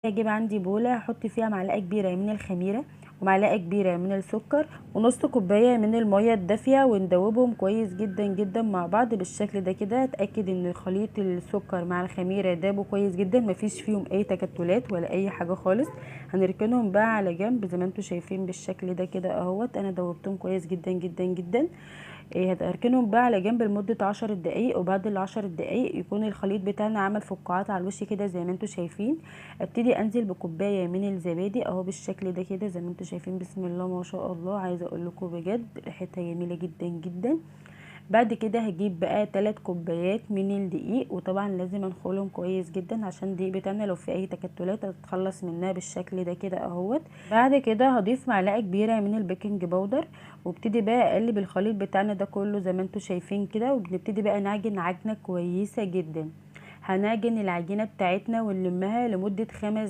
هجيب عندي بوله هحط فيها معلقه كبيرة من الخميره ومعلقة كبيرة من السكر ونص كوباية من المية الدافيه، وندوبهم كويس جدا جدا مع بعض بالشكل ده كده. اتاكد ان خليط السكر مع الخميره دابوا كويس جدا، مفيش فيهم اي تكتلات ولا اي حاجة خالص. هنركنهم بقى على جنب زي ما انتم شايفين بالشكل ده كده اهوت. انا دوبتهم كويس جدا جدا جدا. هركنهم بقى على جنب لمدة 10 دقايق، وبعد ال10 دقايق يكون الخليط بتاعنا عمل فقاعات على الوش كده زي ما انتم شايفين. ابتدي انزل بكوبايه من الزبادي اهو بالشكل ده كده زي ما انتم شايفين، بسم الله ما شاء الله. عايزه اقول لكم بجد ريحتها جميلة جدا جدا. بعد كده هجيب بقى 3 كوبايات من الدقيق، وطبعا لازم انخلهم كويس جدا عشان الدقيق بتاعنا لو في اي تكتلات هتتخلص منها بالشكل ده كده اهوت. بعد كده هضيف معلقه كبيرة من ال baking powder، وابتدي بقى اقلب الخليط بتاعنا ده كله زي ما انتم شايفين كده. وبنبتدي بقى نعجن عجنه كويسة جدا. هنعجن العجينة بتاعتنا ونلمها لمدة 5